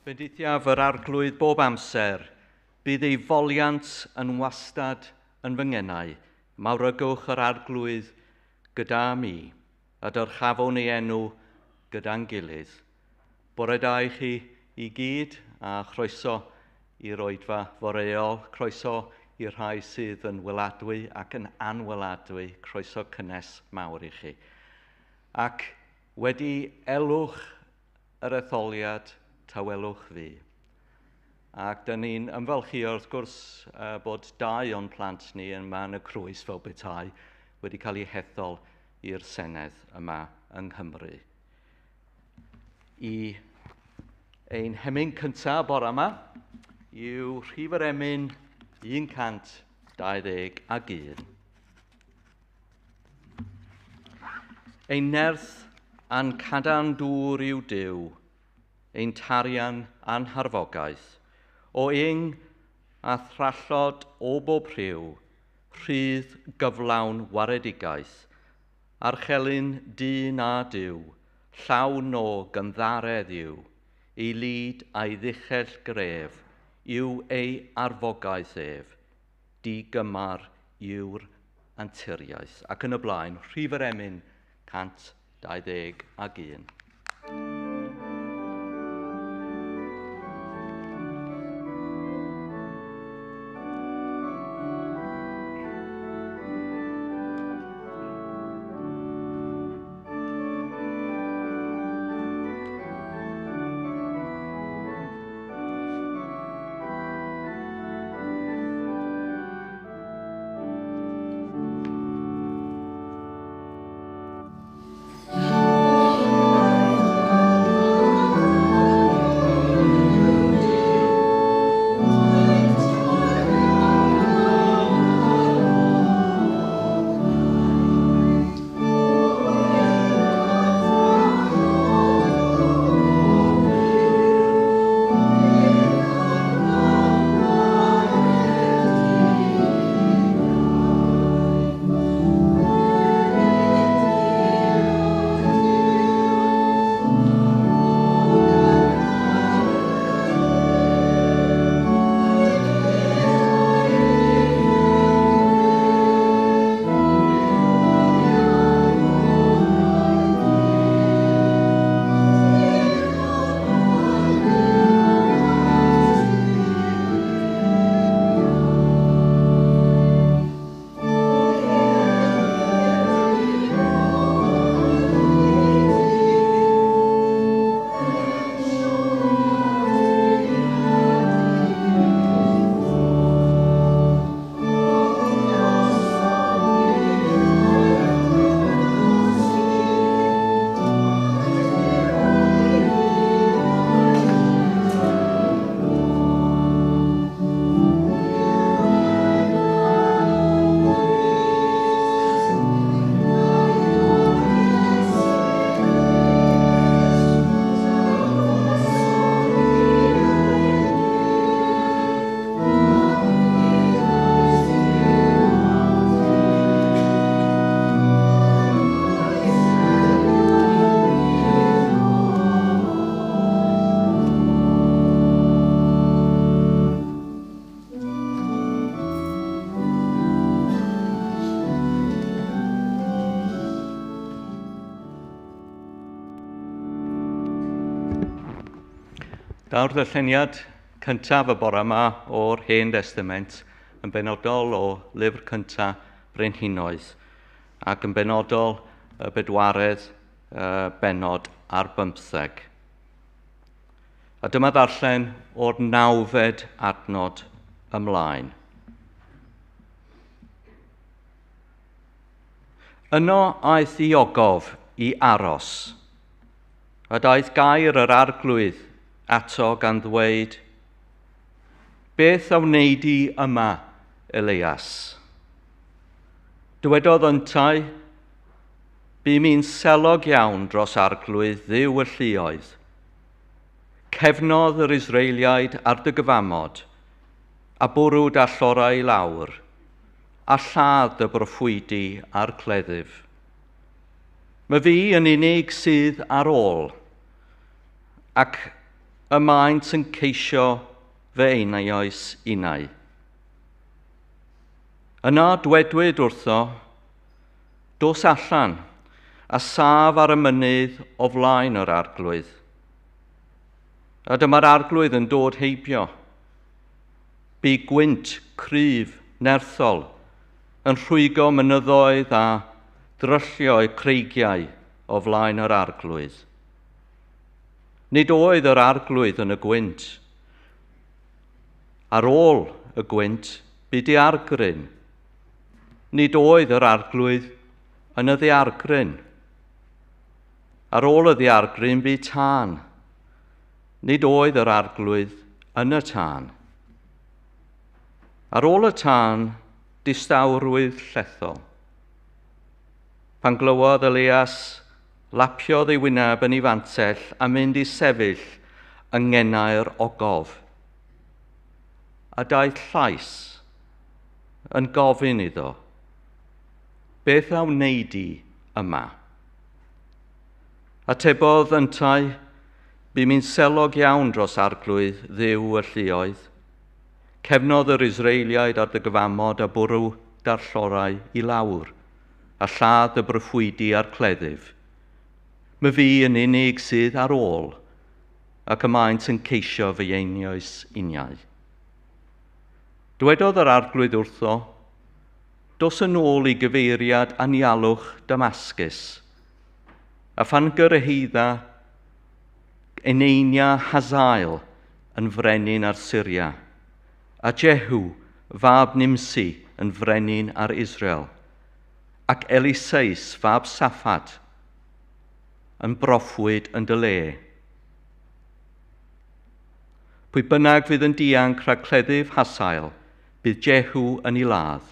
Bendithiaf yr Arglwydd bob amser, bydd ei foliant yn wastad yn fy ngenau. Mawrygwch yr Arglwydd gyda mi, a dyrchafwn ei enw gyda'n gilydd. Bore da i chi i gyd, a chroeso i'r oedfa foreol, croeso i'r rhai sydd yn weladwy ac yn anweladwy, croeso cynnes mawr i chi. Ac wedi elwch yr etholiad, tawelwch fi. Ac dyn ni'n ymfalchïo wrth gwrs bod dau o'n plant ni yma yn y crwys fel petai wedi cael eu hethol i'r Senedd yma yng Nghymru. I ein hemyn cyntaf bore yma yw rhif yr emyn 121. Ein nerth a'n cadarn dŵr yw Duw, ein tarian a'n harfogaeth, o ing a thrallod o bob rhyw, rhydd gyflawn waredigaeth, archelyn dyn a Duw, llawn o gynddaredd yw, ei lid a'i ddichell gref, yw ei arfogaeth ef, digymar yw'r anturiaeth. Ac yn y blaen, rhif yr emyn 121. Daw'r ddarlleniad cyntaf y bore yma o'r Hen Destament yn benodol o lyfr cyntaf Brenhinoedd ac yn benodol y bedwaredd bennod ar 15. A dyma ddarllen o'r 9fed adnod ymlaen. Yno aeth i ogof i aros, a daeth gair yr Arglwydd ato gan ddweud, Beth a wnei di yma, Elias? Dywedodd yntau, Bu mi'n selog iawn dros Arglwydd Dduw y lluoedd. Cefnodd yr Israeliaid ar dy gyfamod, a bwrw dallorau i lawr, a lladd dy broffwydi a'r cleddyf. Mae fi yn unig sydd ar ôl, ac Y maent yn ceisio fy einioes innau. Yna dwedwyd wrtho, dos allan, a saf ar y mynydd o flaen yr arglwydd. A dyma'r arglwydd yn dod heibio. Bu gwynt cryf nerthol yn rhwygo mynyddoedd a dryllio creigiau o flaen yr arglwydd. Nid oedd yr arglwydd yn y gwynt. Ar ôl y gwynt, bu daeargryn. Nid oedd yr arglwydd yn y ddaeargryn. Ar ôl y ddaeargryn bu tân. Nid oedd yr arglwydd yn y tân. Ar ôl y tân, distawrwydd llethol. Pan glywodd Elias, lapiodd ei wyneb yn ei fantell a mynd i sefyll yng ngenau'r ogof. A daeth llais yn gofyn iddo, beth a wnei di yma? Atebodd yntau, bu mi'n selog iawn dros arglwydd Dduw y lluoedd. Cefnodd yr Israeliaid ar dy gyfamod a bwrw darllorau i lawr, a lladd y broffwydi a'r cleddyf. My fi yn unig sydd ar ôl, ac y maent yn ceisio fy einioes uniau. Dwedodd yr arglwydd wrtho, dos yn ôl i gyfeiriad anialwch Damascus, a phan gyrhaedda eneinia Hazael yn frenin ar Syria, a Jehu, fab Nimsi, yn frenin ar Israel, ac Eliseus, fab Saffat, yn broffwyd yn dy le. Pwy bynnag fydd yn dianc rhag cleddyf Hasael, bydd Jehu yn ei ladd.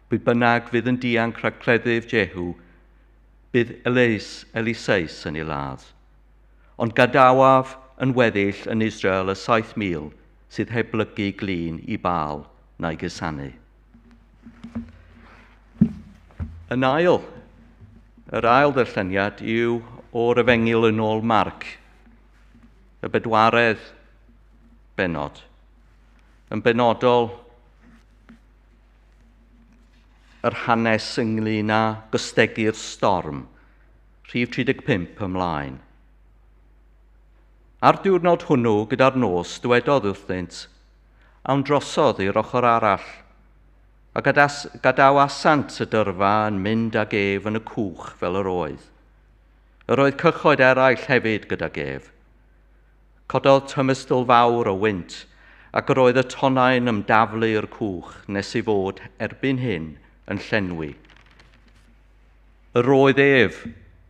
Pwy bynnag fydd yn dianc rhag cleddyf Jehu, bydd Eliseus yn ei ladd. Ond gadawaf yn weddill yn Israel y 7,000 sydd heb blygu glin i Baal na'i gusanu. Yn ail, yr ail ddarlleniad yw o'r Efengyl yn ôl Marc, y bedwaredd bennod. Yn benodol, yr hanes ynglyn â gostegu'r storm, rhif 35 ymlaen. Ar diwrnod hwnnw, gyda'r nos, dywedodd wrthynt, awn drosodd i'r ochr arall, a gadawasant y dyrfa yn mynd ag ef yn y cwch fel yr oedd. Yr oedd cychoed eraill hefyd gydag ef. Cododd tymestl fawr o wynt, ac yr oedd y tonnau'n ymdaflu i'r cwch nes ei fod erbyn hyn yn llenwi. Yr oedd ef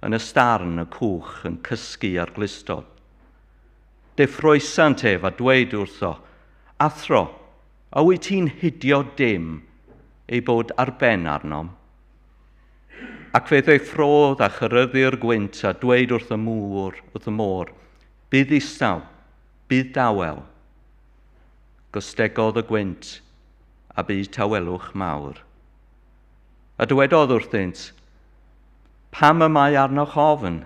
yn y starn y cwch yn cysgu ar glustod. Deffroesant ef a dweud wrtho, Athro, a wyt ti'n hidio dim ei bod ar ben arnom? Ac fe ddeffrodd a chyryddu'r gwynt a dweud wrth y môr, bydd ddistaw, bydd dawel. Gostegodd y gwynt a bu tawelwch mawr. A dywedodd wrthynt, pam y mae arnoch ofn?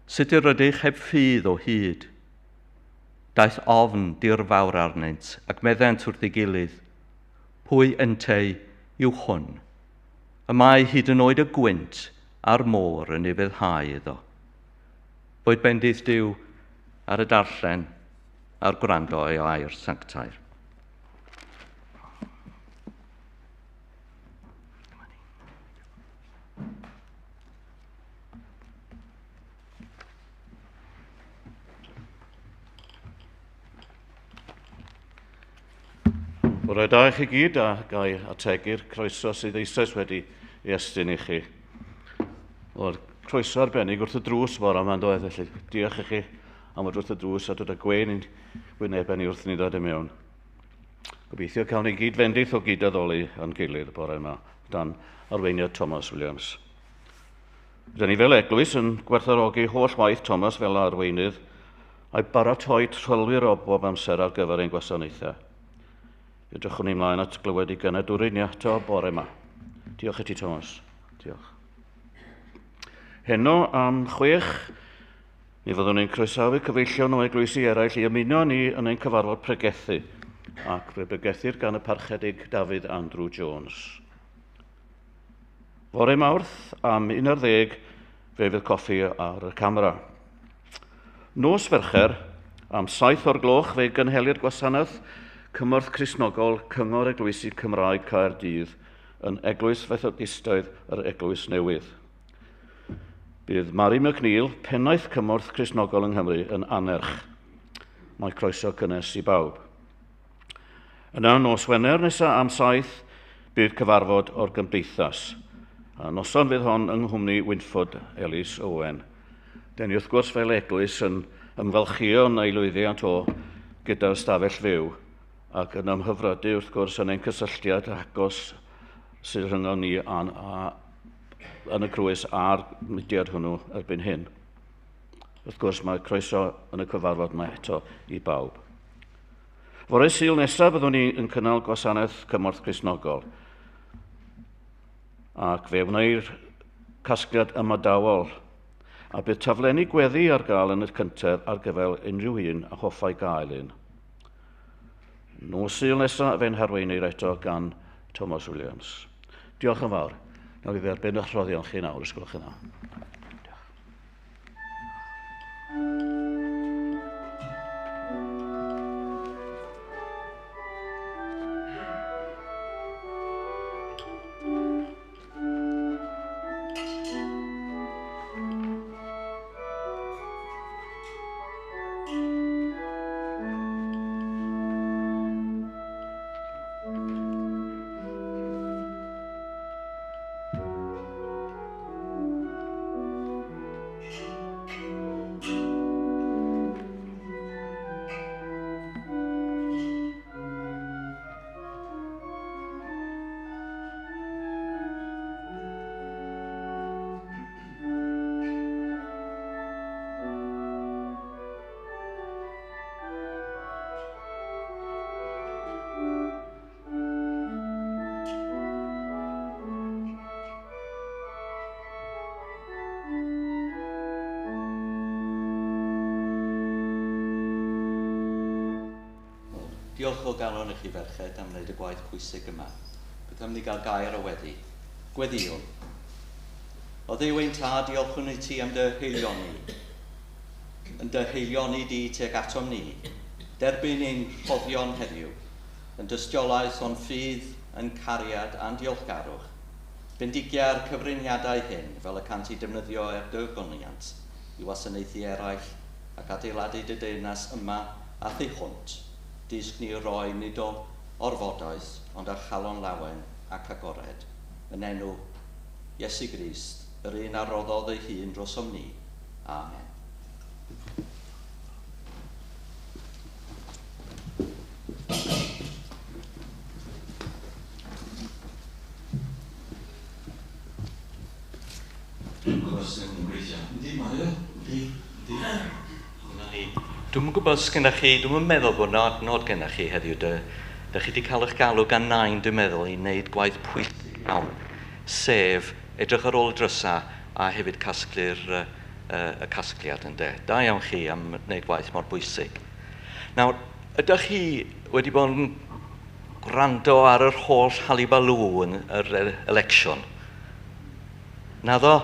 Sut yr ydych heb ffydd o hyd? Daeth ofn dirfawr arnynt ac meddent wrth ei gilydd, pwy ynteu yw hwn? Y mae hyd yn oed y gwynt a'r môr yn ufuddhau iddo. Boed bendith Duw ar y darllen a'r gwrando ei air sanctaidd. Bore da i chi gyd a gai ategu'r croeso sydd eisoes wedi ei estyn i chi. O'r croeso arbennig wrth y drws bore yma, doedd, felly diolch i chi am fod wrth y drws a dod â gwên i'n wynebau ni wrth ni ddod i mewn. Gobeithio cawn ni gyd fendith o gyd-addoli yn gilydd bore yma dan arweiniad Thomas Williams. Rydyn ni fel eglwys yn gwerthfawrogi holl waith Thomas fel arweinydd a'i baratoi trylwyr o bob amser ar gyfer ein gwasanaethau. Edrychwn ni ymlaen at glywed i gynadwri ni ato bore yma. Diolch i ti, Thomas. Diolch. Heno am 6 Mi fyddwn ni'n croesawu cyfeillion o eglwysi eraill i ymuno ni yn ein cyfarfod pregethu, ac fe bregethir gan y parchedig Dafydd Andrew Jones. Fore Mawrth am 11 fe fydd coffi ar y camera. Nos Fercher am 7 o'r gloch fe gynhelir gwasanaeth Cymorth Cristnogol Cyngor Eglwysi Cymraeg Caerdydd yn Eglwys Fethodistaidd yr Eglwys Newydd. Bydd Mary McNeil, pennaeth Cymorth Cristnogol yng Nghymru, yn anerch. Mae croeso cynnes i bawb. Yna, nos Wener nesaf am 7, bydd cyfarfod o'r gymdeithas. A noson fydd hon yng nghwmni Wynford Ellis Owen. Den ni wrth gwrs fel eglwys yn ymfalchïo yn ei lwyddiant o gyda'r stafell fyw ac yn ymhyfrydu wrth gwrs yn ein cysylltiad agos sydd rhyngon ni a'n, a, yn y crwys a'r mudiad hwnnw erbyn hyn. Wrth gwrs mae croeso yn y cyfarfod yma eto i bawb. Fore Sul nesaf byddwn ni yn cynnal gwasanaeth Cymorth Cristnogol ac fe wneir casgliad ymadawol a bydd taflenni gweddi ar gael yn y cyntedd ar gyfer unrhyw un a hoffai gael un. Nos Sul nesaf fe'n harweinir eto gan Thomas Williams. Diolch yn fawr. Nawr i dderbyn eich rhoddion chi nawr, os gwelwch yn dda. Diolch. Diolch o galon i chi ferched am wneud y gwaith pwysig yma. Beth am ni gael gair o weddi? Gweddïwn. O Dduw ein tad, diolchwn i ti am dy heilioni. Yn dy heilioni di tuag atom ni. Derbyn ein rhoddion heddiw, yn dystiolaeth o'n ffydd, yn cariad a'n diolchgarwch. Bendigia'r cyfraniadau hyn fel y cant i defnyddio er dy goniant i wasanaethu eraill ac adeiladu dy deyrnas yma a thu hwnt. Dysg ni roi nid o orfodaeth, ond â chalon lawen ac agored, yn enw Iesu Grist, yr un a roddodd ei hun drosom ni. Amen. Dwi'n gwybod os ydyn nhw'n gweithio. Yndi, mae o. Yndi, yndi. Dyna ni. Dwi'm yn gwybod os gennych chi, dwi'm yn meddwl bod 'na adnod gennych chi heddiw. Dy, dych chi wedi cael eich galw gan nain, dwi'n meddwl, i wneud gwaith pwysig iawn, sef edrych ar ôl y drysau a hefyd casglu'r y casgliad, ynde. Da iawn chi am wneud gwaith mor bwysig. Nawr, ydych chi wedi bod yn gwrando ar yr holl halibalw yn yr election? Naddo?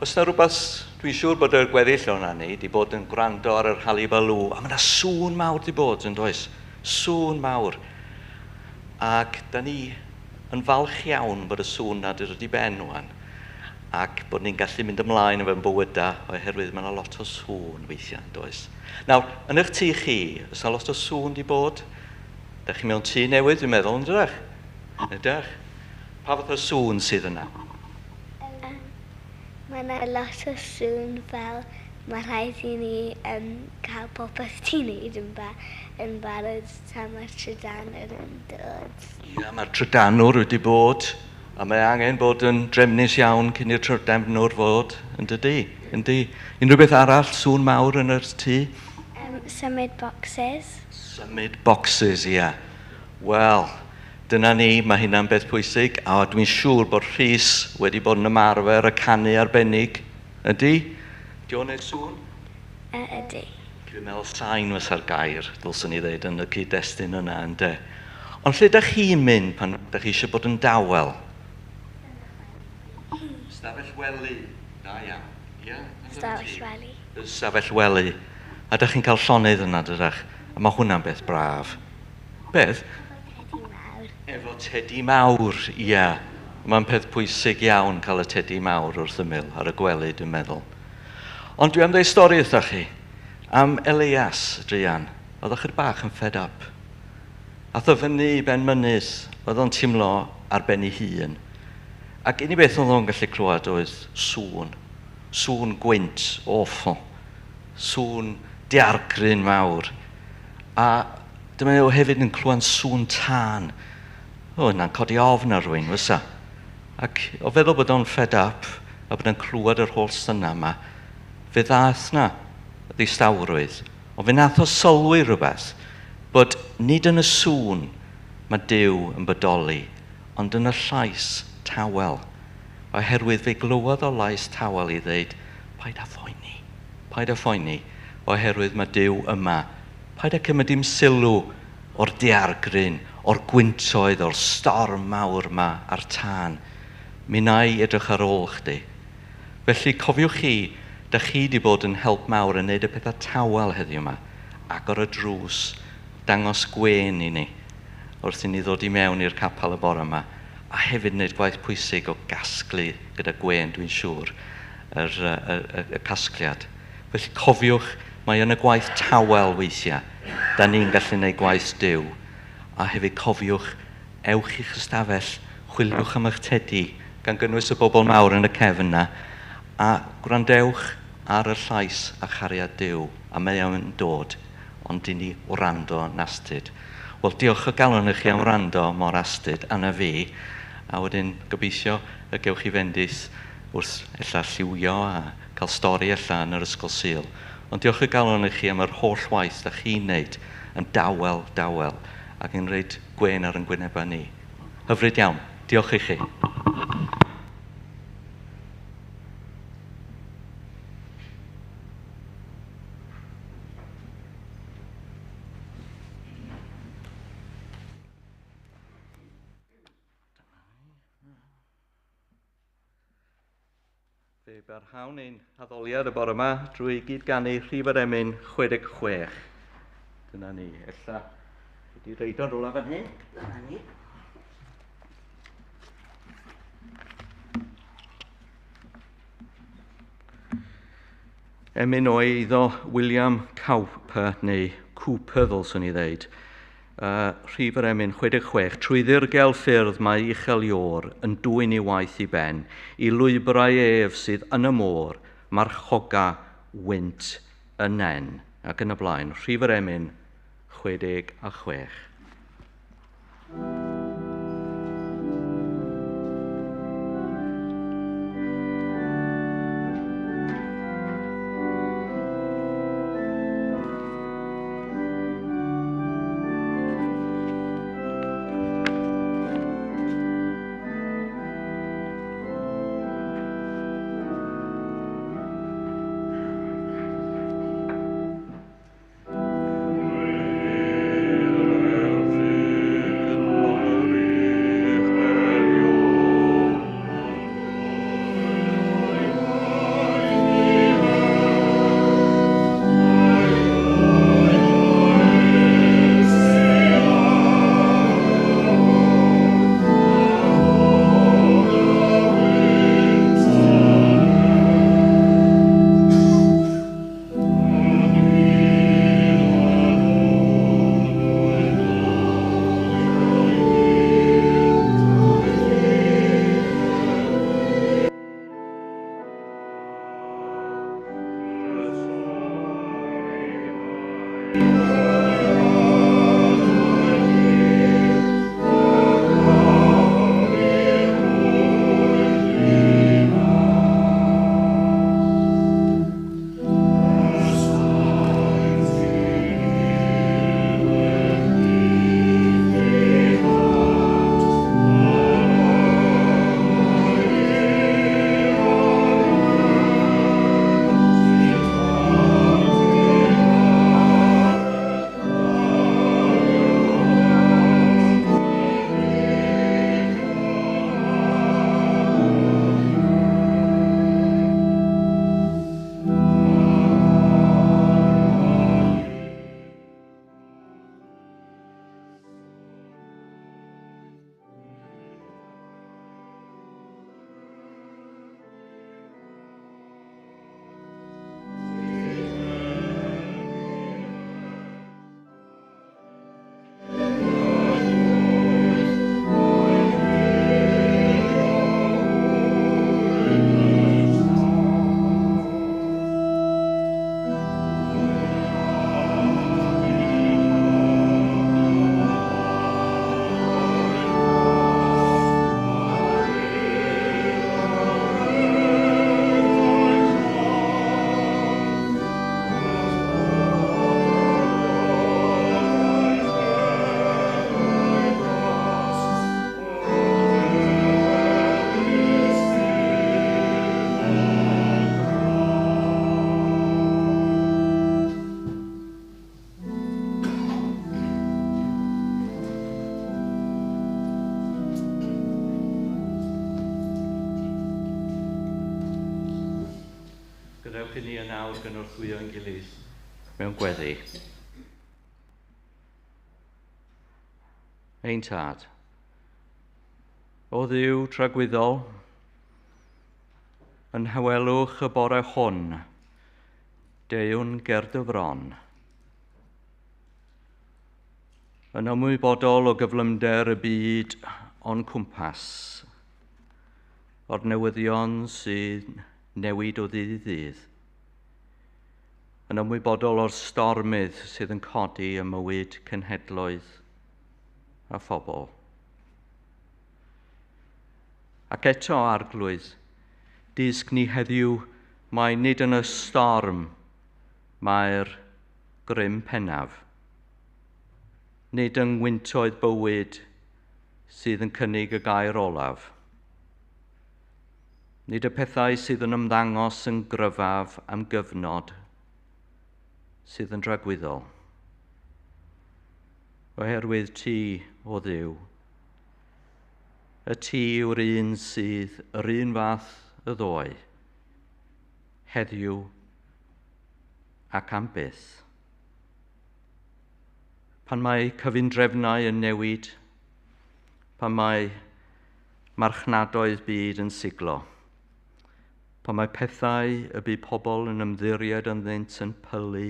Oes 'na rhywbeth, dwi'n siŵr bod y gweddill o'na ni wedi bod yn gwrando ar yr halibalw, a mae yna sŵn mawr wedi bod, yn does? Sŵn mawr. Ac da ni yn falch iawn bod y sŵn na wedi dod i ben wan, ac bod ni'n gallu mynd ymlaen efo'n bywydau, oherwydd mae yna lot o sŵn weithiau, yn does? Nawr, yn eich tŷ chi, oes yna lot o sŵn wedi bod? Da chi mewn tŷ newydd, dwi'n meddwl, yn dydych? Ydych? Pa fath o sŵn sydd yna? Mae yna lot o sŵn, fel mae rhaid i ni cael popeth ti'n neud yn, ba yn barod tan mae'r trydanwr yn dod. Ia, mae'r trydanwr wedi bod, a mae angen bod yn drefnus iawn cyn i'r trydanwr fod, yn dydy? Yndi? Unrhyw beth arall, sŵn mawr yn yr tŷ? Symud boxes. Symud boxes, ia. Wel, dyna ni, mae hynna'n beth pwysig, a dwi'n siŵr bod Rhys wedi bod yn ymarfer y canu arbennig, ydy? Di o'n neud sŵn? Ydy. Dwi'n meddwl sain fysa'r gair, dylswn i ddeud, yn y cyd-destun yna, ynde. Ond lle dach chi'n mynd pan dach chi eisiau bod yn dawel? Stafell wely. Da iawn. Ie? Stafell wely. Stafell wely. A dach chi'n cael llonydd yna, dydach? A mae hwnna'n beth braf. Beth? Efo tedi mawr. Efo tedi mawr, ie. Mae'n peth pwysig iawn cael y tedi mawr wrth ymyl ar y gwely, dwi'n meddwl. Ond dwi am ddeud stori wrthach chi am Elias, druan. Oedd o chydig bach yn fed up. Ath o fyny i ben mynydd, oedd o'n teimlo ar ben ei hun. Ac unig beth oedd o'n gallu clywed oedd sŵn. Sŵn gwynt awful. Sŵn diargryn mawr. A dyma nhw hefyd yn clywed sŵn tân. O, yna'n codi ofn ar rywun, fysa. Ac o feddwl bod o'n fed up a bod o'n clywed yr holl syna yma, fe ddaeth na ddistawrwydd. Ond fe nath o sylwi rhywbeth, bod nid yn y sŵn mae Duw yn bodoli, ond yn y llais tawel. Oherwydd fe glywodd o lais tawel i ddeud, paid â phoeni, paid â phoeni, oherwydd mae Duw yma. Paid â cymryd dim sylw o'r daeargryn, o'r gwyntoedd, o'r storm mawr yma a'r tân. Mi wna i edrych ar ôl chdi. Felly cofiwch chi, dach chi wedi bod yn help mawr yn neud y pethau tawel heddiw yma. Agor y drws, dangos gwên i ni wrth i ni ddod i mewn i'r capel y bore yma. A hefyd wneud gwaith pwysig o gasglu gyda gwên, dwi'n siŵr, y casgliad. Felly cofiwch, mae yn y gwaith tawel weithiau, da ni'n gallu gwneud gwaith Duw. A hefyd cofiwch, ewch i'ch ystafell, chwiliwch am eich tedi, gan gynnwys y bobl mawr yn y cefn yna, a gwrandewch ar y llais a chariad Duw, a mae o'n dod, ond i ni wrando yn astud. Wel, diolch o galon i chi am wrando mor astud, a na fi, a wedyn gobeithio y gewch chi fendith wrth ella lliwio a cael stori ella yn yr ysgol Sul. Ond diolch o galon i chi am yr holl waith da chi'n neud yn dawel, dawel, ac yn rhoid gwên ar ein gwynebau ni. Hyfryd iawn. Diolch i chi. Fe barhawn ein haddoliad y bore yma drwy gyd-ganu rhif yr emyn 66. Dyna ni. Ella wedi reid o'n rhywle fan hyn. Dyna ni. Emyn o eiddo William Cowper, neu Cooper ddylswn i ddeud. Rhif yr emyn 66. Trwy ddirgel ffyrdd mae uchel Iôr yn dwyn ei waith i ben, i lwybrau ef sydd yn y môr, marchoga wynt y nen. Ac yn y blaen, rhif yr emyn 66. Amen. Dewch i ni yn awr gynorthwyo ein gilydd mewn gweddi. Ein Tad, o Dduw tragwyddol, yn hawelwch y bore hwn, deuwn ger dy fron. Yn ymwybodol o gyflymder y byd o'n cwmpas, o'r newyddion sydd newid o ddydd i ddydd, yn ymwybodol o'r stormydd sydd yn codi ym mywyd cenhedloedd a phobl. Ac eto, Arglwydd, dysg ni heddiw mai nid yn y storm mae'r grym pennaf. Nid yng ngwyntoedd bywyd sydd yn cynnig y gair olaf. Nid y pethau sydd yn ymddangos yn gryfaf am gyfnod sydd yn dragwyddol. Oherwydd ti, o Dduw, y ti yw'r un sydd yr un fath y ddoe, heddiw ac am byth. Pan mae cyfundrefnau yn newid, pan mae marchnadoedd byd yn siglo, pan mae pethau y bu pobl yn ymddiried ynddynt yn pylu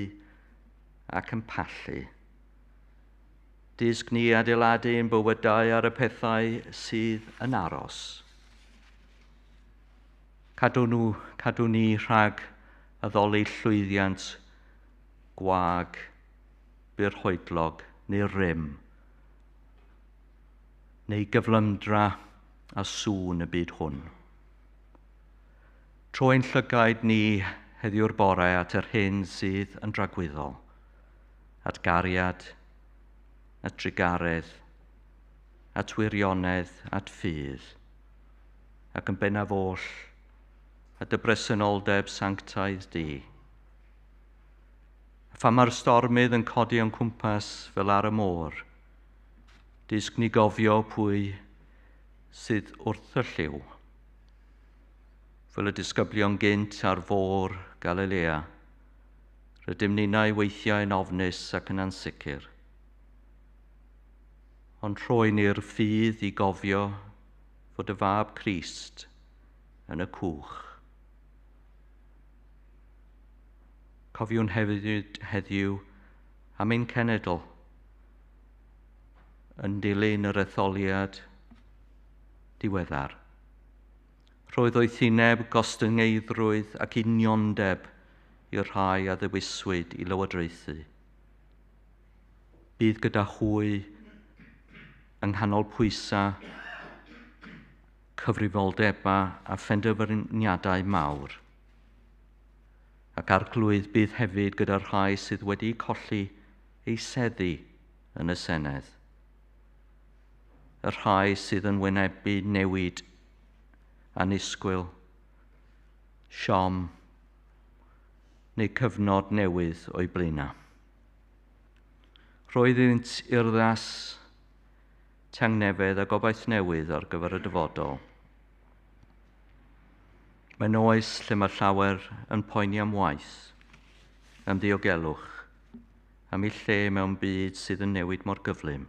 ac yn pallu. Dysg ni adeiladu ein bywydau ar y pethau sydd yn aros. Cadw, nhw, cadw ni rhag addoli llwyddiant gwag, byrhoedlog neu rym, neu gyflymdra a sŵn y byd hwn. Troi'n llygaid ni heddiw'r bore at yr hyn sydd yn dragwyddol, at gariad, at drugaredd, at wirionedd, at ffydd, ac yn bennaf oll, at y bresenoldeb sanctaidd di. A phan mae'r stormydd yn codi o'n cwmpas fel ar y môr, dysg ni gofio pwy sydd wrth y lliw. Fel y disgyblion gynt ar fôr Galilea, rydym ninnau weithiau yn ofnus ac yn ansicr. Ond rhoi ni'r ffydd i gofio fod y fab Crist yn y cwch. Cofiwn hefyd heddiw am ein cenedl yn dilyn yr etholiad diweddar. Roedd oethineb, gostyngeiddrwydd ac uniondeb i'r rhai a ddewiswyd i lywodraethu. Bydd gyda hwy yng nghanol pwysau, cyfrifoldebau a phenderfyniadau mawr. Ac Arglwydd bydd hefyd gyda'r rhai sydd wedi colli eu seddi yn y Senedd. Y rhai sydd yn wynebu newid annisgwyl, siom neu cyfnod newydd o'i blaenau. Roedd iddynt urddas, tangnefedd a gobaith newydd ar gyfer y dyfodol. Mae'n oes lle mae llawer yn poeni am waith, am ddiogelwch, am eu lle mewn byd sydd yn newid mor gyflym.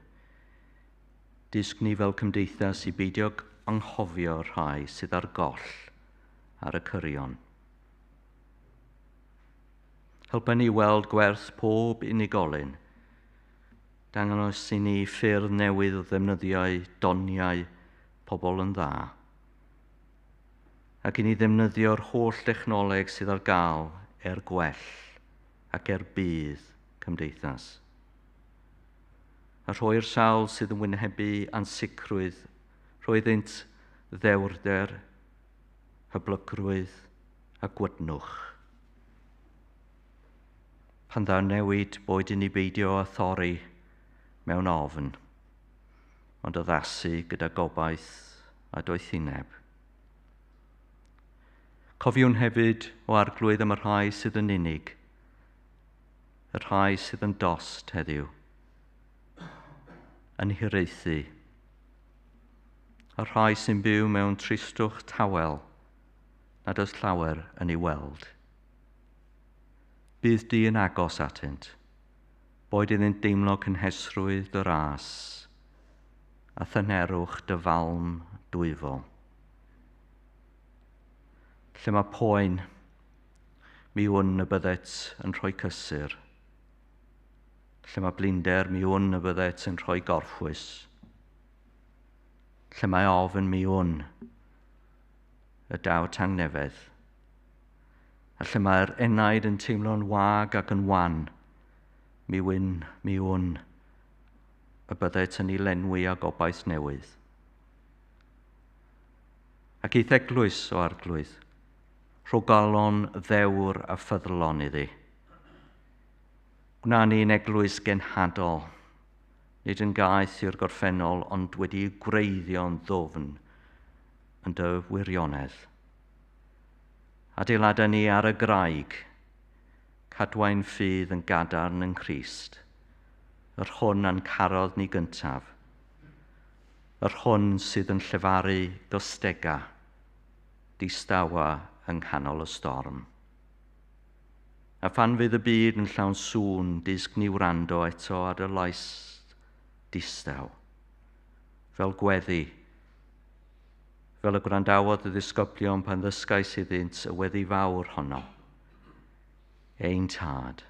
Dysg ni fel cymdeithas i beidio anghofio rhai sydd ar goll ar y cyrion. Helpa ni weld gwerth pob unigolyn. Dangos i ni ffyrdd newydd o ddefnyddiau doniau pobl yn dda. Ac i ni ddefnyddio'r holl dechnoleg sydd ar gael er gwell ac er budd cymdeithas. A rhoi'r sawl sydd yn wynebu ansicrwydd, rhoi iddynt ddewrder, hyblygrwydd a gwydnwch. Pan ddaw newid, boed i ni beidio â thorri mewn ofn, ond addasu gyda gobaith a doethineb. Cofiwn hefyd o Arglwydd am y rhai sydd yn unig, y rhai sydd yn dost heddiw, yn hiraethu, y rhai sy'n byw mewn tristwch tawel nad oes llawer yn ei weld. Bydd di yn agos atynt, boed iddynt deimlo cynhesrwydd dy ras a thynerwch dy falm dwyfol. Lle mae poen, mi wn y byddet yn rhoi cysur. Lle mae blinder, mi wn y byddet yn rhoi gorffwys. Lle mae ofn, mi wn y daw tangnefedd. A lle mae'r enaid yn teimlo'n wag ac yn wan, mi wn y byddet yn ei lenwi â gobaith newydd. Ac i'th eglwys, o Arglwydd, rho galon ddewr a ffyddlon iddi. Gwna ni'n eglwys genhadol, nid yn gaeth i'r gorffennol, ond wedi'i gwreiddio'n ddwfn yn dy wirionedd. Adeilada ni ar y graig, cadwain ffydd yn gadarn yn Nghrist, yr hwn a'n carodd ni gyntaf, yr hwn sydd yn llefaru gostega, distawa yng nghanol y storm. A phan fydd y byd yn llawn sŵn, disg ni wrando eto ar y lais distaw, fel gweddi, fel y gwrandawodd y ddisgyblion pan ddysgais iddynt y weddi fawr honno. Ein Tad.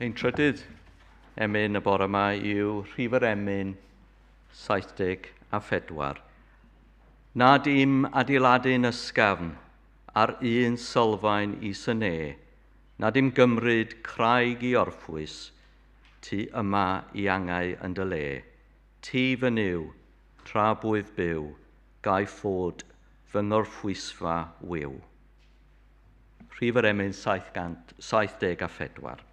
Ein trydydd emyn y bore yma yw rhif yr emyn 74. Nad im adeiladu'n ysgafn ar un sylfaen is y ne, nad im gymryd craig i orffwys, ti yma i angau yn dy le. Ti fy Nuw, tra bwyf byw, gai ffod fy ngorffwysfa wiw. Rhif yr emyn 74.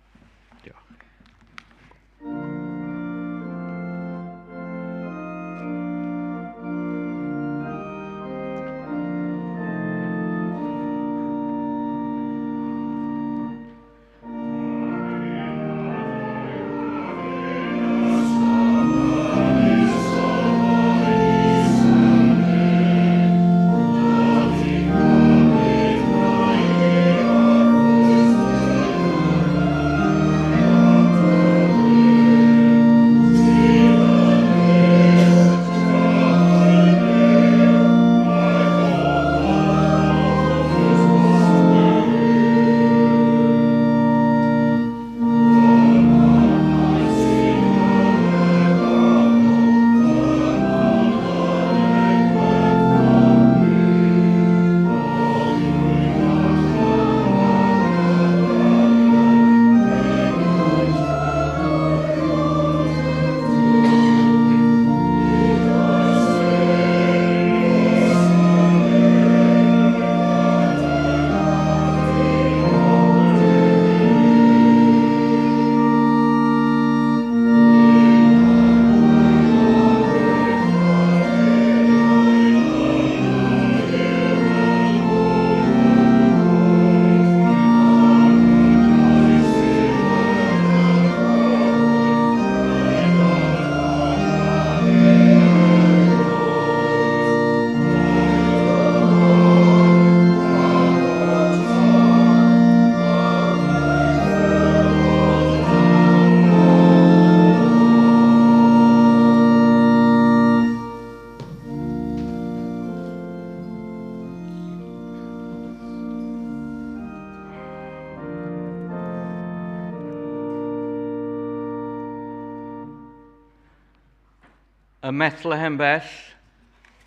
Ym Methlehem bell,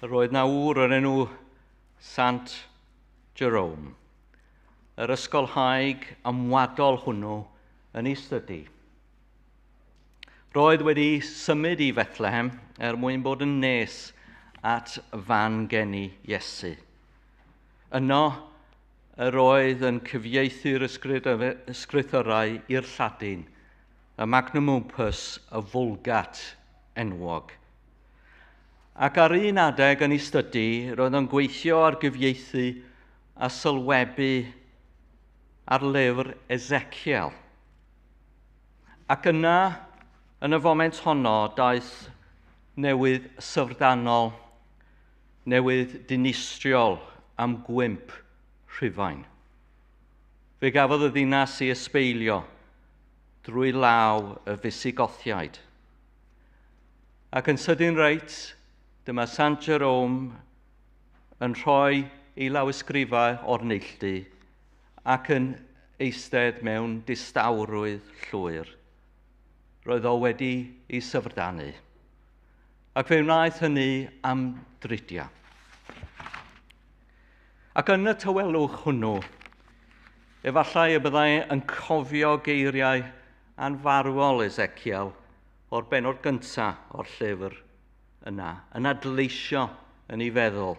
yr oedd na ŵr o'r enw Sant Jerome, yr ysgolhaig ymwadol hwnnw yn ei stydi. Roedd wedi symud i Fethlehem er mwyn bod yn nes at fan geni Iesu. Yno, yr oedd yn cyfieithu'r ysgrythyrau i'r Lladin, y magnum opus, y Vulgate enwog. Ac ar un adeg yn ei stydi, roedd o'n gweithio ar gyfieithu a sylwebu ar lyfr Ezekiel. Ac yna, yn y foment honno, daeth newydd syfrdanol, newydd dinistriol am gwymp Rhufain. Fe gafodd y ddinas ei ysbeilio drwy law y Fisigothiaid. Ac yn sydyn reit, dyma Sant Jerome yn rhoi ei lawysgrifau o'r neilltu ac yn eistedd mewn distawrwydd llwyr. Roedd o wedi ei syfrdanu. Ac fe wnaeth hynny am dridiau. Ac yn y tawelwch hwnnw, efallai y byddai yn cofio geiriau anfarwol Ezekiel o'r bennod gyntaf o'r llyfr yna, yn adleisio yn ei feddwl.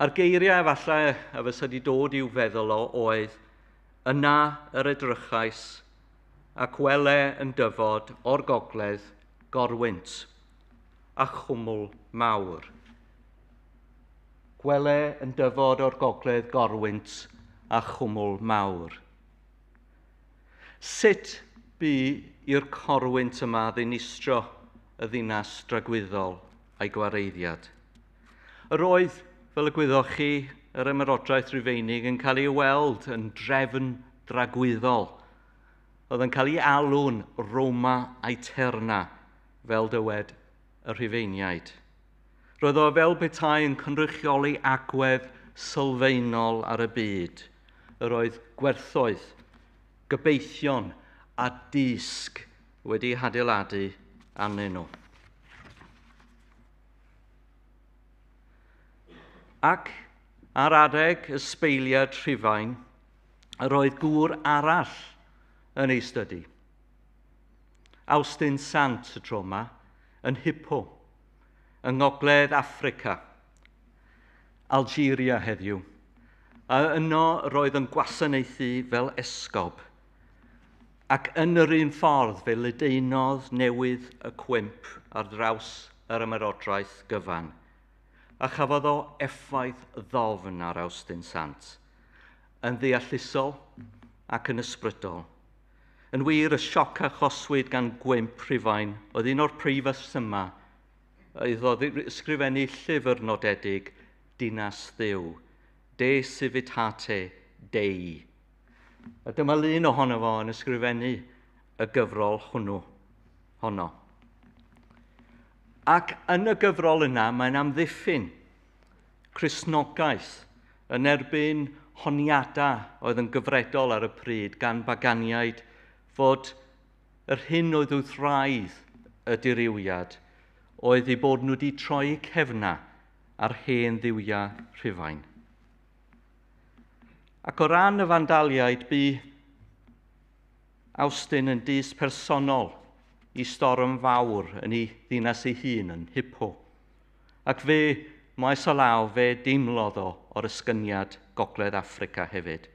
A'r geiriau efallai a fysa wedi dod i'w feddwl o oedd, yna yr edrychais ac wele yn dyfod o'r gogledd gorwynt a chwmwl mawr. Gwele yn dyfod o'r gogledd gorwynt a chwmwl mawr. Sut bu i'r corwynt yma ddinistro y ddinas dragwyddol a'i gwareiddiad? Yr oedd, fel y gwyddoch chi, yr ymerodraeth Rufeinig yn cael ei weld yn drefn dragwyddol. Oedd yn cael ei alw'n Roma Aeterna, fel dywed y Rhufeiniaid. Roedd o fel petai yn cynrychioli agwedd sylfaenol ar y byd. Yr oedd gwerthoedd, gobeithion a dysg wedi hadeiladu arnyn nhw. Ac ar adeg ysbeiliad Rhufain, yr oedd gŵr arall yn ei stydi. Awstin Sant y tro yma, yn Hippo, yng Ngogledd Affrica, Algeria heddiw. A yno roedd yn gwasanaethu fel esgob. Ac yn yr un ffordd fe ledaenodd newydd y cwymp ar draws yr ymerodraeth gyfan. A chafodd o effaith ddofn ar Awstin Sant, yn ddeallusol ac yn ysbrydol. Yn wir, y sioc achoswyd gan gwymp Rhufain oedd un o'r prif yma iddo ysgrifennu llyfr nodedig Dinas Dduw, De Civitate Dei. A dyma lun ohono fo yn ysgrifennu y gyfrol hwnnw, honno. Ac yn y gyfrol yna, mae'n amddiffyn Cristnogaeth yn erbyn honiadau oedd yn gyfredol ar y pryd gan baganiaid fod yr hyn oedd wrth wraidd y dirywiad oedd eu bod nhw wedi troi cefna ar hen dduwiau Rhufain. Ac o ran y Fandaliaid, bu Awstin yn dys personol i storm fawr yn ei ddinas ei hun yn Hippo. Ac fe, maes o law, fe deimlodd o o'r ysgyniad Gogledd Affrica hefyd.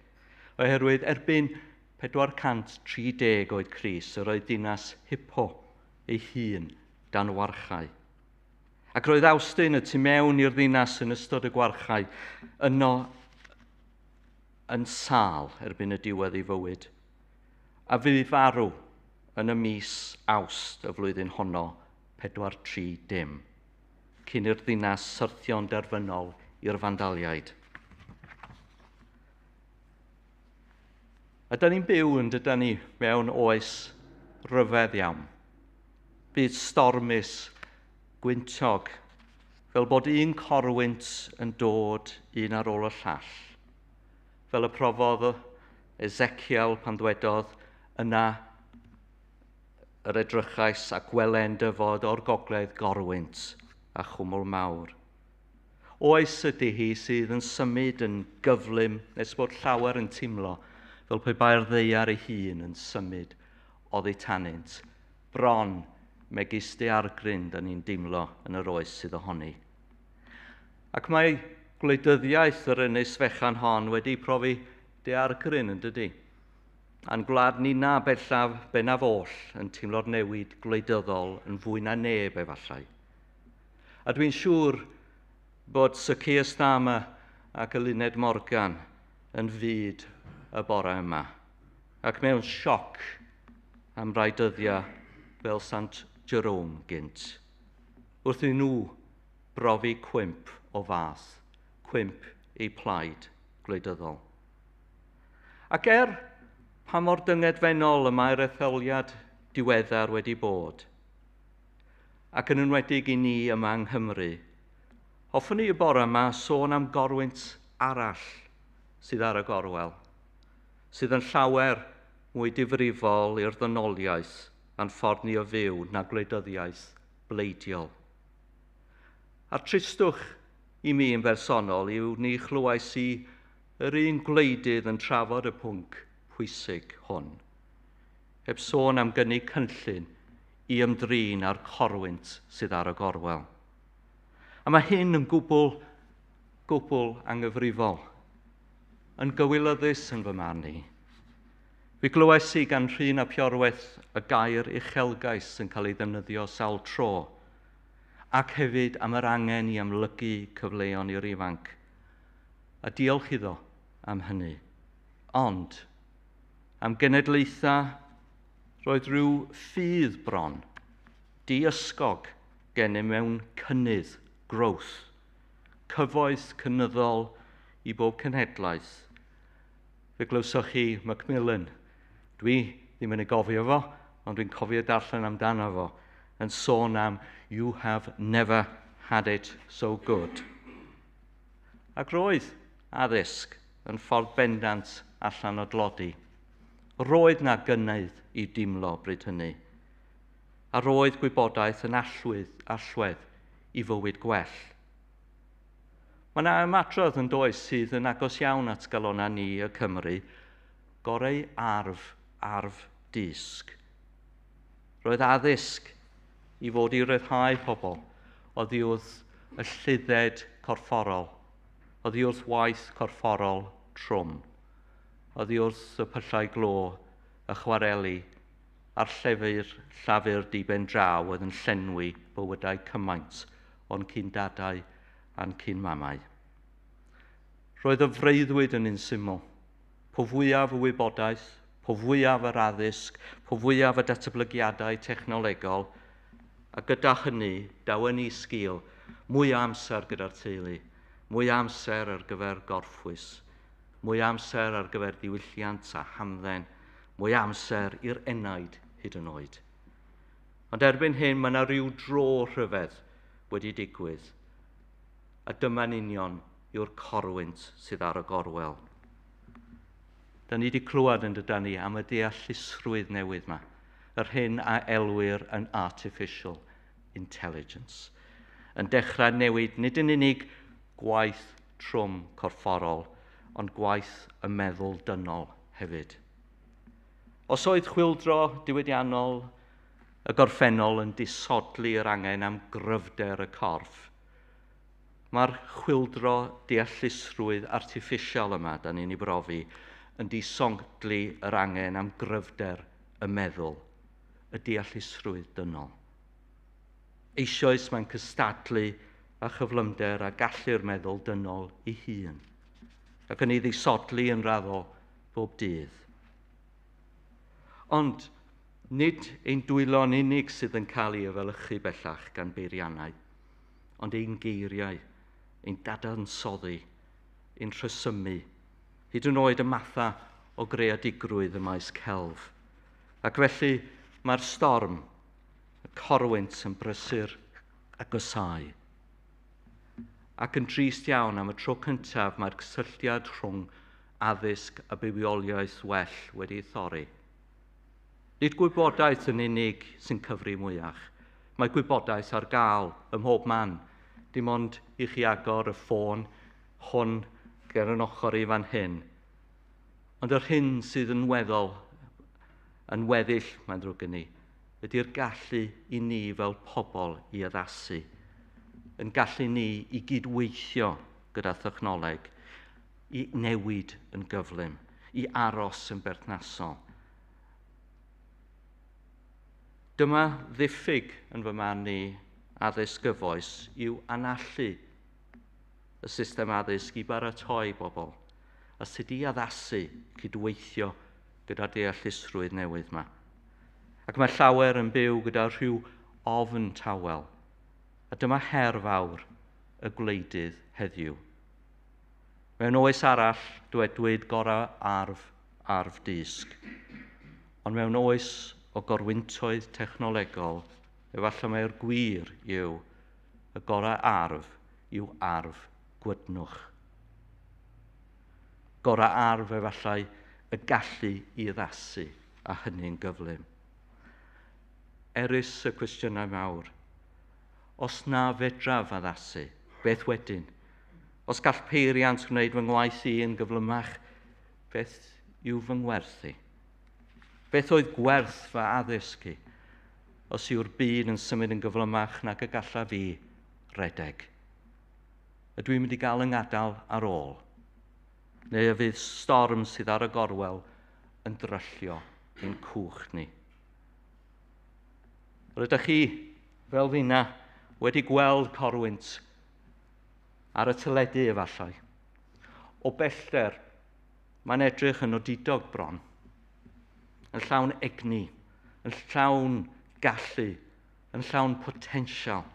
Oherwydd erbyn 430 oed Crist, yr oedd dinas Hippo ei hun dan warchau. Ac roedd Awstin y tu mewn i'r ddinas yn ystod y gwarchau yno yn sâl erbyn y diwedd ei fywyd. A fu farw yn y mis Awst y flwyddyn honno, 430, cyn i'r ddinas syrthio'n derfynol i'r Fandaliaid. A da ni'n byw yn dydan ni mewn oes ryfedd iawn. Byd stormus, gwyntog, fel bod un corwynt yn dod un ar ôl y llall. Fel y profodd Ezekiel pan ddwedodd, yna yr edrychais ac welen dyfod o'r gogledd gorwynt a chwmwl mawr. Oes ydy hi sydd yn symud yn gyflym nes bod llawer yn teimlo fel pe bai'r ddaear ei hun yn symud oddi tanynt. Bron megis daeargryn da ni'n deimlo yn yr oes sydd ohoni. Ac mae gwleidyddiaeth yr ynys fechan hon wedi profi daeargryn yn dydy. A'n gwlad nina bellaf bennaf oll yn teimlo'r newid gwleidyddol yn fwy na neb efallai. A dwi'n siŵr bod Sir Keir Starmer ac Eluned Morgan yn fud y bore yma, ac mewn sioc am rai dyddiau fel Sant Jerome gynt, wrth i nhw brofi cwymp o fath, cwymp eu plaid gwleidyddol. Ac er pa mor dyngedfennol y mae'r etholiad diweddar wedi bod, ac yn enwedig i ni yma yng Nghymru, hoffwn i y bore yma sôn am gorwynt arall sydd ar y gorwel, sydd yn llawer mwy difrifol i'r ddynoliaeth a'n ffordd ni o fyw na gwleidyddiaeth bleidiol. A'r tristwch i mi yn bersonol yw ni chlywais i yr un gwleidydd yn trafod y pwnc pwysig hwn, heb sôn am gynnig cynllun i ymdrin â'r corwynt sydd ar y gorwel. A mae hyn yn gwbl, gwbl anghyfrifol, yn gywilyddus yn fy marn i. Fi glywais i gan Rhun ap Iorwerth y gair uchelgais yn cael ei ddefnyddio sawl tro, ac hefyd am yr angen i amlygu cyfleon i'r ifanc. A diolch iddo am hynny. Ond, am genedlaethau, roedd rhyw ffydd bron, diysgog gennym mewn cynnydd, growth, cyfoeth cynyddol i bob cenhedlaeth. Fe glywsoch chi Macmillan. Dwi ddim yn ei gofio fo, ond dwi'n cofio darllen amdano fo, yn sôn am "You have never had it so good." Ac roedd addysg yn ffordd bendant allan o dlodi. Roedd na gynnydd i dimlo bryd hynny. A roedd gwybodaeth yn allwedd, allwedd i fywyd gwell. Mae yna ymadrodd yn does sydd yn agos iawn at galona ni y Cymru, goreu arf, arf dysg. Roedd addysg i fod i ryddhau pobl oddi wrth y lludded corfforol, oddi wrth waith corfforol trwm, oddi wrth y pyllau glo, y chwareli, a'r llefyr llafur di-ben draw oedd yn llenwi bywydau cymaint o'n cyn-dadau a'n cyn-mamau. Roedd y freuddwyd yn un syml. Po fwyaf y wybodaeth, po fwyaf yr addysg, po fwyaf y datblygiadau technolegol, a gyda hynny, daw yn ei sgil mwy o amser gyda'r teulu, mwy o amser ar gyfer gorffwys, mwy o amser ar gyfer diwylliant a hamdden, mwy o amser i'r enaid hyd yn oed. Ond erbyn hyn mae yna rhyw dro rhyfedd wedi digwydd. A dyma'n union yw'r corwynt sydd ar y gorwel. Da ni wedi clywed yn dydan ni am y deallusrwydd newydd yma, yr hyn a elwir yn artificial intelligence. Yn dechrau newid nid yn unig gwaith trwm corfforol, ond gwaith y meddwl dynol hefyd. Os oedd chwyldro diwydiannol y gorffennol yn disodli yr angen am gryfder y corff, mae'r chwyldro deallusrwydd artiffisial yma, da ni'n ei brofi, yn disodli yr angen am gryfder y meddwl, y deallusrwydd dynol. Eisoes mae'n cystadlu a chyflymder a gallu'r meddwl dynol ei hun, ac yn ei ddisodli yn raddol bob dydd. Ond nid ein dwylo'n unig sydd yn cael ei efelychu bellach gan beiriannau, ond ein geiriau, ein dadansoddi, ein rhesymu, hyd yn oed y matha o greadigrwydd y maes celf. Ac felly mae'r storm, y corwynt yn brysur agosáu. Ac yn drist iawn am y tro cyntaf mae'r cysylltiad rhwng addysg a bywioliaeth well wedi ei thorri. Nid gwybodaeth yn unig sy'n cyfri mwyach. Mae gwybodaeth ar gael ym mhob man. Dim ond i chi agor y ffôn hwn ger yn ochr i fan hyn. Ond yr hyn sydd yn weddol, yn weddill, mae'n ddrwg gen i, ydy'r gallu i ni fel pobl i addasu. Yn gallu ni i gydweithio gyda thechnoleg, i newid yn gyflym, i aros yn berthnasol. Dyma ddiffyg yn fy marn i addysg gyfoes yw anallu y system addysg i baratoi bobl a sut i addasu cydweithio gyda'r deallusrwydd newydd yma. Ac mae llawer yn byw gyda rhyw ofn tawel. A dyma her fawr y gwleidydd heddiw. Mewn oes arall, dywedwyd gorau arf, arf dysg. Ond mewn oes o gorwyntoedd technolegol, efallai mai'r gwir yw y gorau arf yw arf gwydnwch. Gorau arf efallai y gallu i addasu a hynny'n gyflym. Erys y cwestiynau mawr. Os na fedraf addasu, beth wedyn? Os gall peiriant wneud fy ngwaith i yn gyflymach, beth yw fy ngwerth i? Beth oedd gwerth fy addysg i? Os yw'r byd yn symud yn gyflymach nag y gallaf fi redeg. Ydw i'n mynd i gael yng ngadael ar ôl? Neu y fydd storm sydd ar y gorwel yn dryllio ein cwch ni? Rydych chi, fel finna, wedi gweld corwynt ar y teledu efallai. O bellter, mae'n edrych yn odidog bron, yn llawn egni, yn llawn gallu, yn llawn potensial.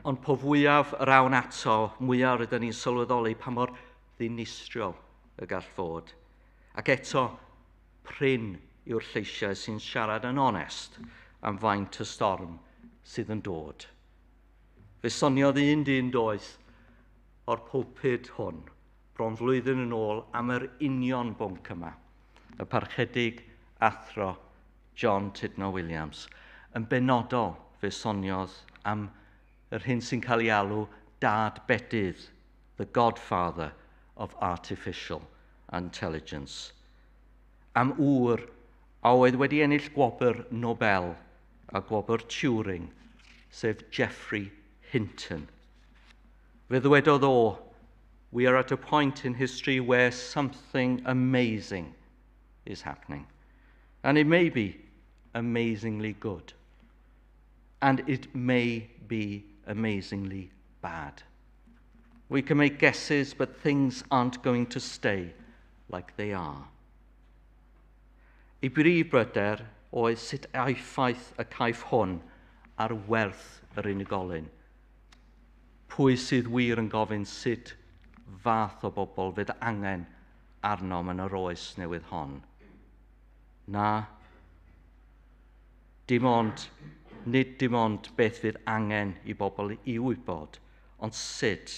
Ond po fwyaf yr awn ato, mwyaf rydyn ni'n sylweddoli pa mor ddinistriol y gall fod. Ac eto, prin yw'r lleisiau sy'n siarad yn onest am faint y storm sydd yn dod. Fe soniodd un dyn doeth o'r pulpud hwn bron flwyddyn yn ôl am yr union bwnc yma, y parchedig athro John Tudno Williams. Yn benodol, fe soniodd am yr hyn sy'n cael ei alw dad bedydd, the godfather of artificial intelligence. Am ŵr a oedd wedi ennill gwobr Nobel a gwobr Turing, sef Geoffrey Hinton. Fe ddywedodd o, "We are at a point in history where something amazing is happening. And it may be amazingly good. And it may be amazingly bad. We can make guesses, but things aren't going to stay like they are." Ei brif bryder oedd sut effaith y caiff hwn ar werth yr unigolyn. Pwy sydd wir yn gofyn sut fath o bobl fydd angen arnom yn yr oes newydd hon? Na, dim ond, nid dim ond beth fydd angen i bobl i wybod, ond sut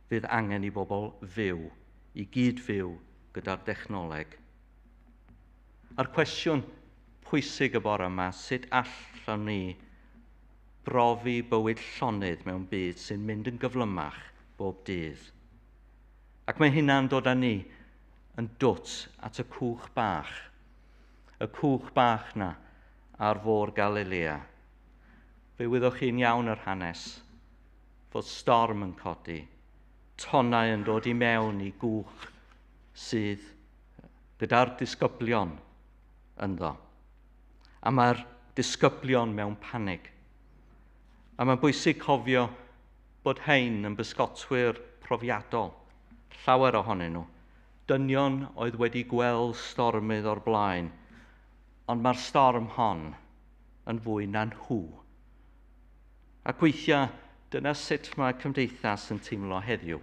fydd angen i bobl fyw, i gyd fyw gyda'r dechnoleg. A'r cwestiwn pwysig y bore yma, sut allwn ni brofi bywyd llonydd mewn byd sy'n mynd yn gyflymach bob dydd? Ac mae hynna'n dod â ni yn dwt at y cwch bach. Y cwch bach na ar fôr Galilea. Fe wyddoch chi'n iawn yr hanes, fod storm yn codi, tonnau yn dod i mewn i gwch sydd gyda'r disgyblion ynddo. A mae'r disgyblion mewn panig. A mae'n bwysig cofio bod hein yn bysgotwyr profiadol, llawer ohonyn nhw. Dynion oedd wedi gweld stormydd o'r blaen, ond mae'r storm hon yn fwy na nhw. Ac weithiau, dyna sut mae cymdeithas yn teimlo heddiw.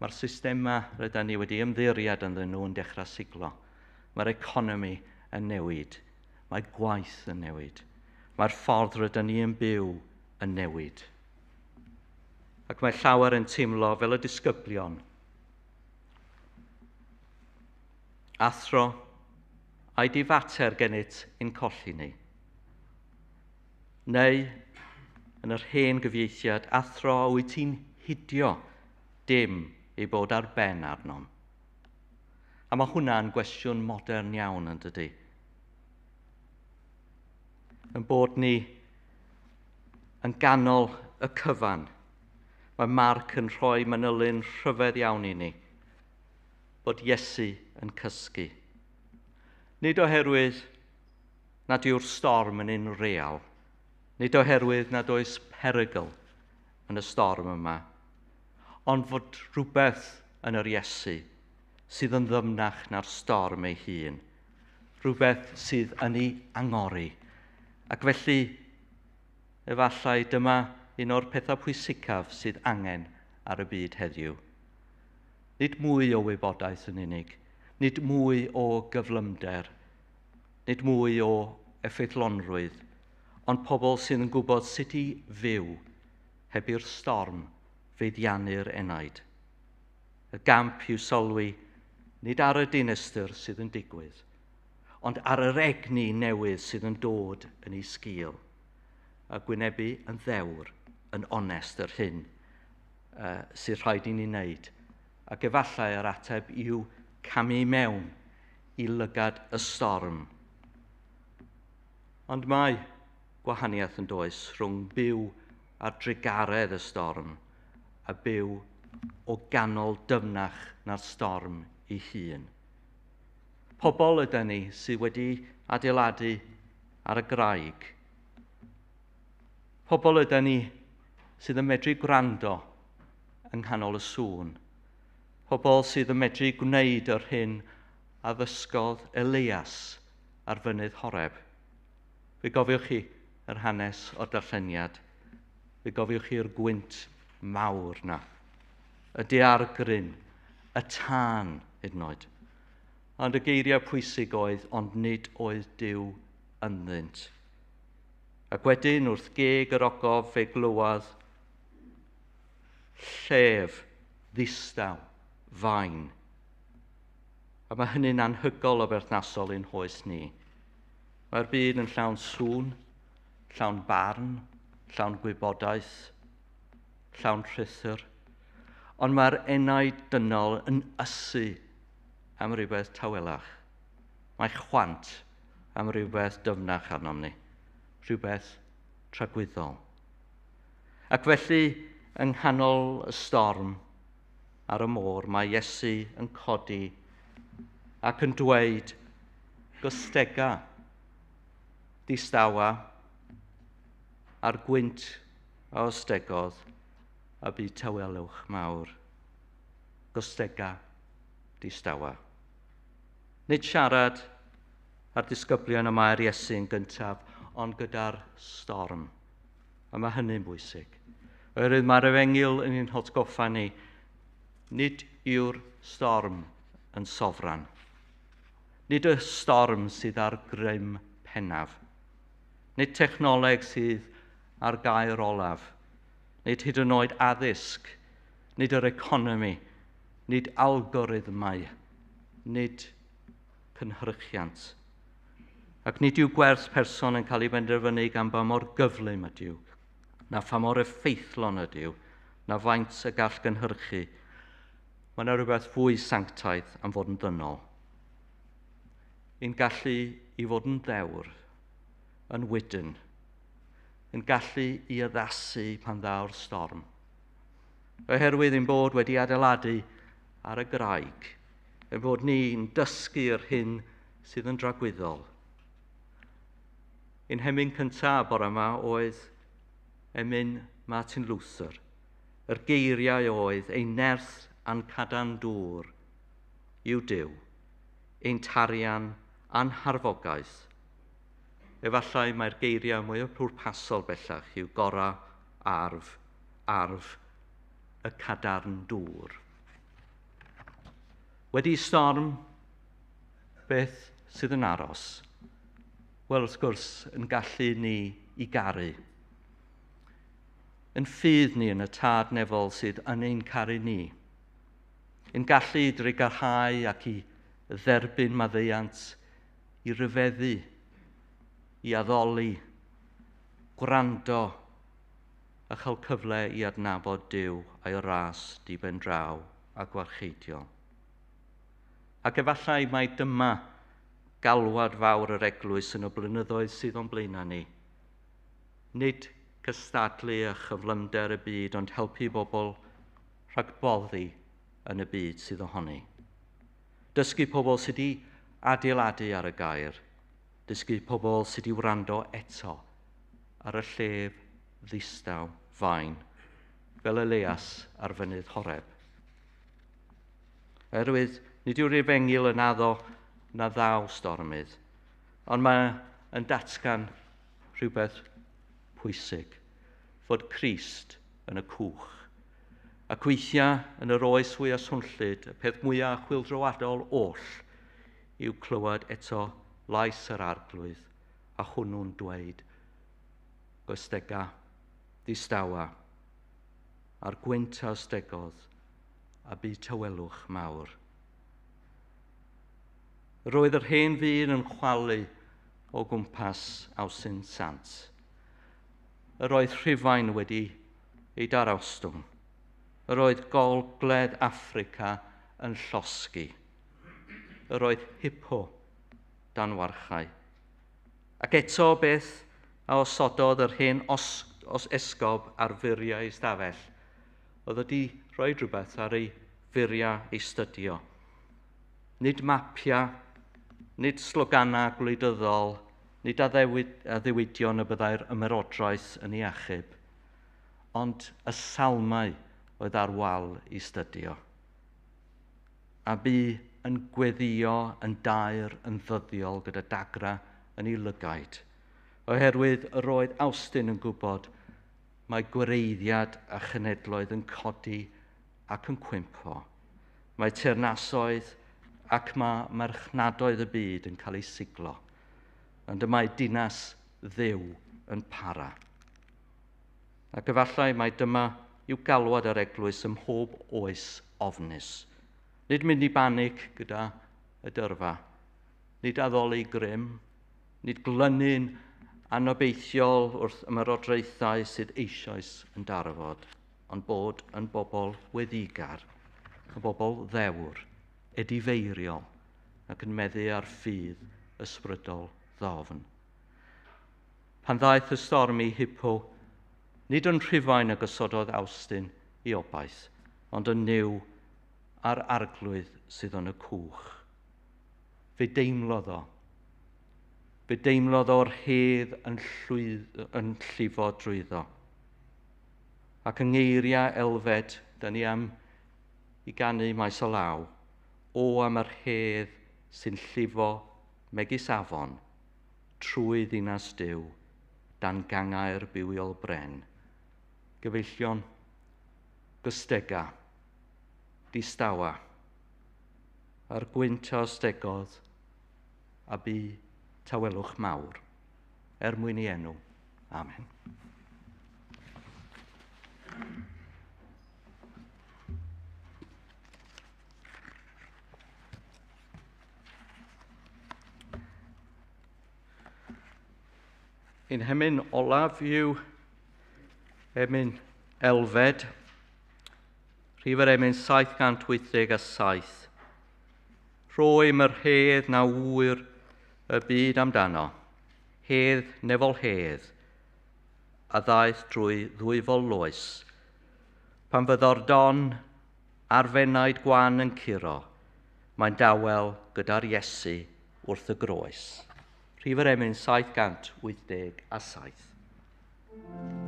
Mae'r systemau rydyn ni wedi ymddiried ynddyn nhw yn dechrau siglo. Mae'r economi yn newid. Mae gwaith yn newid. Mae'r ffordd rydyn ni yn byw yn newid. Ac mae llawer yn teimlo fel y disgyblion. Athro, Ai di fater gennyt ein colli ni? Neu, yn yr hen gyfieithiad, athro, wyt ti'n hidio dim ei bod ar ben arnom? A mae hwnna'n gwestiwn modern iawn yn dydy. Yn bod ni yn ganol y cyfan, mae Marc yn rhoi manylyn rhyfedd iawn i ni, bod Iesu yn cysgu. Nid oherwydd nad yw'r storm yn un real, nid oherwydd nad oes perygl yn y storm yma, ond fod rhywbeth yn yr Iesu sydd yn ddyfnach na'r storm ei hun, rhywbeth sydd yn ei angori. Ac felly, efallai dyma un o'r pethau pwysicaf sydd angen ar y byd heddiw. Nid mwy o wybodaeth yn unig, nid mwy o gyflymder, nid mwy o effeithlonrwydd, ond pobl sydd yn gwybod sut i fyw heb i'r storm feiddiannu'r enaid. Y gamp yw sylwi nid ar y dinistr sydd yn digwydd, ond ar yr egni newydd sydd yn dod yn ei sgil, a gwynebu yn ddewr, yn onest yr hyn sydd rhaid i ni wneud. Ac efallai yr ateb yw camu mewn i lygad y storm. Ond mae gwahaniaeth yn does rhwng byw ar drugaredd y storm a byw o ganol dyfnach na'r storm ei hun. Pobl ydy ni sydd wedi adeiladu ar y graig. Pobl ydy ni sydd yn medru gwrando yng nghanol y sŵn. Pobl sydd yn medru gwneud yr hyn a ddysgodd Elias ar fynydd Horeb. Fe gofiwch chi yr hanes o'r darlleniad. Fe gofiwch chi'r gwynt mawr na. Y daeargryn, y tân hyd yn oed. Ond y geiriau pwysig oedd, ond nid oedd Duw ynddynt. Ac wedyn wrth geg yr ogof fe glywodd llef ddistaw, fain. A mae hynny'n anhygoel o berthnasol i'n hoes ni. Mae'r byd yn llawn sŵn, llawn barn, llawn gwybodaeth, llawn rhuthr. Ond mae'r enaid dynol yn ysu am rhywbeth tawelach. Mae chwant am rhywbeth dyfnach arnom ni, rhywbeth tragwyddol. Ac felly, yng nghanol y storm ar y môr, mae Iesu yn codi ac yn dweud, gostega, distawa, a'r gwynt a ostegodd, a bu tawelwch mawr. Gostega, distawa. Nid siarad â'r disgyblion y mae'r Iesu yn gyntaf, ond gyda'r storm. A mae hynny'n bwysig. Oherwydd mae'r efengyl yn ein hatgoffa ni, nid yw'r storm yn sofran. Nid y storm sydd ar grym pennaf. Nid technoleg sydd ar gair olaf. Nid hyd yn oed addysg. Nid yr economi. Nid algorithmau. Nid cynhyrchiant. Ac nid yw gwerth person yn cael ei benderfynu gan ba mor gyflym ydyw, na pha mor effeithlon ydyw, na faint y gall gynhyrchu. Mae yna rhywbeth fwy sanctaidd am fod yn ddynol. Yn gallu i fod yn ddewr, yn wydn, yn gallu i addasu pan ddaw'r storm. Oherwydd ein bod wedi adeiladu ar y graig, ein bod ni'n dysgu'r hyn sydd yn dragwyddol. Ein hemyn cyntaf bore yma oedd emyn Martin Luther. Yr geiriau oedd ein nerth a'n cadarn dŵr yw Duw, ein tarian a'n harfogaeth. Efallai mae'r geiriau mwyaf pwrpasol bellach yw gora, arf, arf, y cadarn dŵr. Wedi storm, beth sydd yn aros? Wel, wrth gwrs, yn gallu ni i garu. Yn ffydd ni yn y Tad nefol sydd yn ein caru ni. Yn gallu drugarhau ac i dderbyn maddeuant, i ryfeddu, i addoli, gwrando a chael cyfle i adnabod Duw a'i ras di ben draw a gwarcheidiol. Ac efallai mai dyma galwad fawr yr eglwys yn y blynyddoedd sydd o'n blaenau ni. Nid cystadlu a chyflymder y byd, ond helpu bobl rhag boddi yn y byd sydd ohoni. Dysgu pobl sydd wedi adeiladu ar y gair. Dysgu pobl sydd wedi wrando eto ar y llef ddistaw fain, fel Elias ar fynydd Horeb. Oherwydd nid yw'r efengyl yn addo na ddaw stormydd, ond mae yn datgan rhywbeth pwysig, fod Crist yn y cwch. Ac weithiau yn yr oes fwyaf swnllyd, y peth mwyaf chwyldroadol oll yw clywed eto lais yr arglwydd a hwnnw'n dweud, gostega, ddistawa, a'r gwynt a ostegodd, a bu tawelwch mawr. Roedd yr hen ddyn yn chwalu o gwmpas Awsyn Sant. Yr oedd Rhufain wedi ei darostwng. Yr oedd Gogledd Affrica yn llosgi. Yr oedd Hippo dan warchau. Ac eto beth a osododd yr hen os, os esgob ar furiau ei stafell. Oedd wedi rhoi rhywbeth ar ei furiau ei stydio. Nid mapiau, nid sloganau gwleidyddol, nid addewidion y byddai'r ymerodraeth yn ei achub, ond y salmau oedd ar wal i stydio. A bu yn gweddio yn daer yn ddyddiol gyda dagra yn ei lygaid, oherwydd yr oedd Awstin yn gwybod mae gwreiddiad a chenedloedd yn codi ac yn cwympo. Mae teyrnasoedd ac mae marchnadoedd y byd yn cael eu siglo. Ond y mae dinas Dduw yn para. Ac efallai mai dyma yw galwad yr eglwys ym mhob oes ofnus. Nid mynd i banig gyda y dyrfa, nid addoli grym, nid glynu'n anobeithiol wrth ymerodraethau sydd eisoes yn darfod, ond bod yn bobl weddigar, yn bobl ddewr, edifeiriol, ac yn meddu ar ffydd ysbrydol ddofn. Pan ddaeth y storm i Hippo, nid yn Rhufain y gosododd Awstin i obaith, ond yn Nuw a'r arglwydd sydd yn y cwch. Fe deimlodd o. Fe deimlodd o'r hedd yn, llwydd, yn llifo drwyddo. Ac yng ngeiriau Elfed, da ni am i ganu maes o law, o am yr hedd sy'n llifo megis afon, trwy ddinas Duw, dan gangau'r bywiol bren. Gyfeillion, gystega, distawa, a'r gwynt a ostegodd, a bu tawelwch mawr, er mwyn ei enw. Amen. Ein hemyn olaf yw emyn Elfed, rhif yr emyn 787. Rhoi myr hedd na ŵyr y byd amdano, hedd nefol hedd, a ddaeth drwy ddwyfol loes. Pan fyddo'r don a'r fenaid gwan yn curo, mae'n dawel gyda'r Iesu wrth y groes. Rhif yr emyn 787. Amen.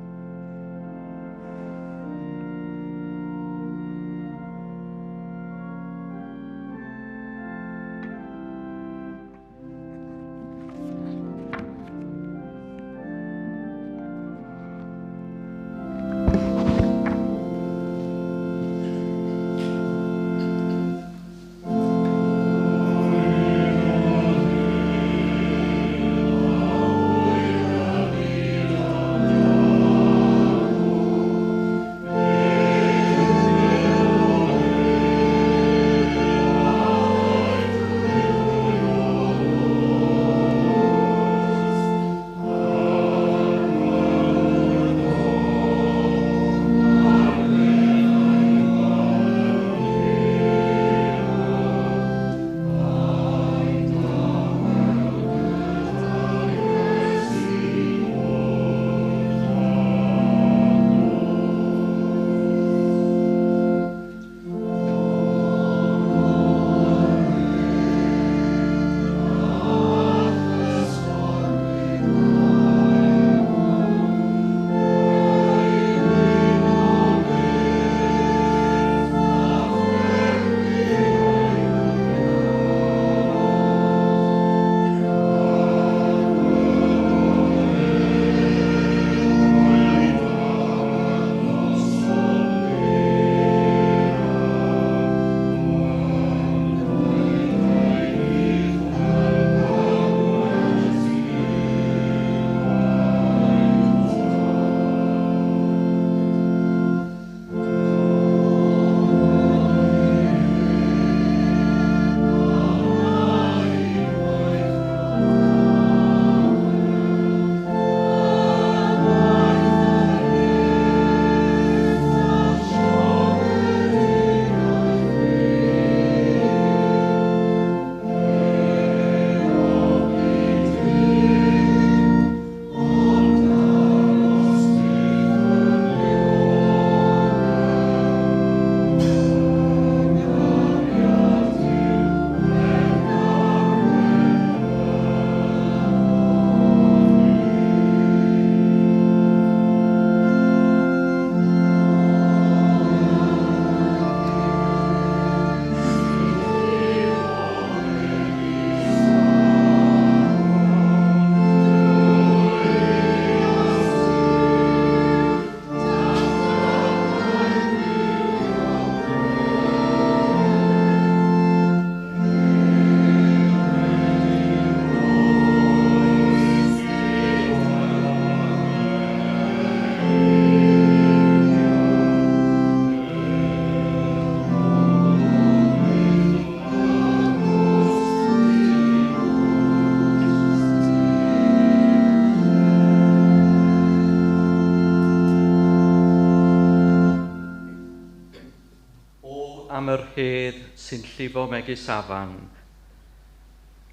am yr hedd sy'n llifo megis afan,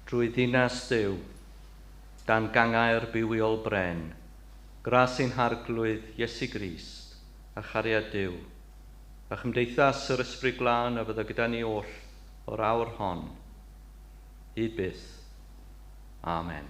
drwy ddinas Duw, dan gangau'r bywiol bren, gras ein harglwydd Iesu Grist a chariad Duw, a chymdeithas yr Ysbryd Glân a fydda gyda ni oll o'r awr hon, hyd byth. Amen.